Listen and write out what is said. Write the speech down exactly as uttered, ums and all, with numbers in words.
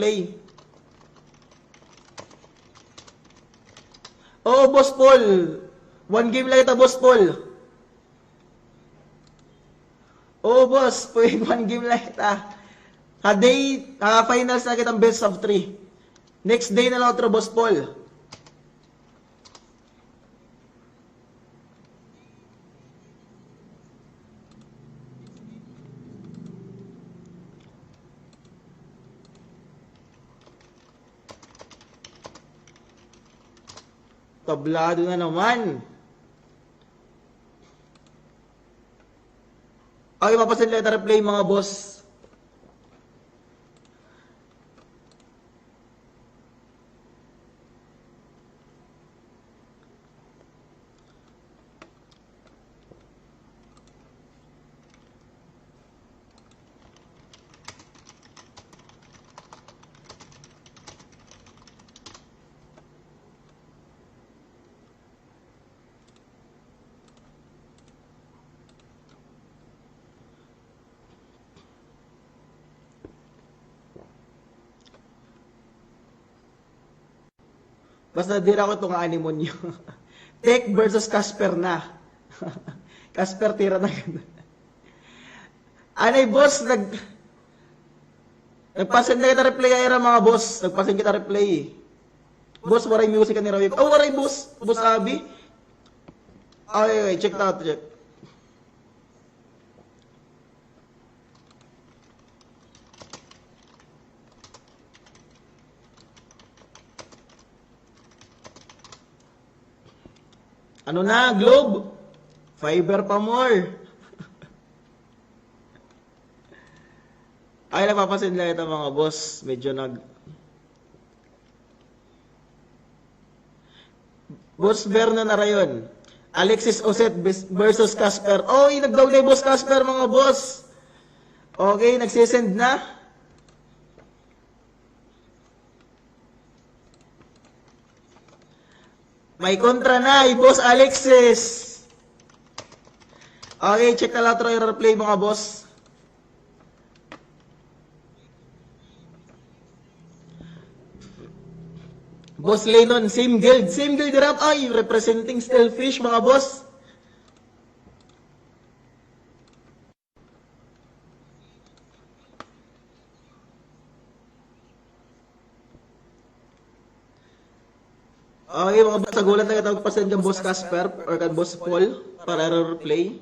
play. Oo, Boss Paul. One game la kita, Boss Paul. Oo, boss. Pwede one game la kita. Ha day, ha finals na kita best of three. Next day na la otro, Boss Paul. Tablado na naman. Ay, mapasend la kita replay, mga boss. Basta diri ako ito nga animonyo. Tech versus Casper na. Casper, tira na gud. Anay, boss, nag-, nagpasend na kita replay, ay, ira, mga boss. Nagpasend kita replay. Boss, waray music ni Rawi. Oh, waray, boss. Boss Abi. Ay, ay, ay, check ta, check. Ano na, Globe? Fiber pa more. Ay, nagpapasend la kita, mga boss. Medyo nag-, Boss Vernon Arayon. Alexis Oset bes-, versus Casper. Oy, nagdaog na hi Boss Casper, mga boss. Okay, nagsisend na. May kontra na hi Boss Alexis. Okay, check na la otro ira replay, mga boss. Boss Lennon, same guild. Same guild, Rap. Ay, representing Steelfish, mga boss. Okay, mga boss, naghulat na kita og pasend kan Boss Casper or kan Boss Paul para ira replay.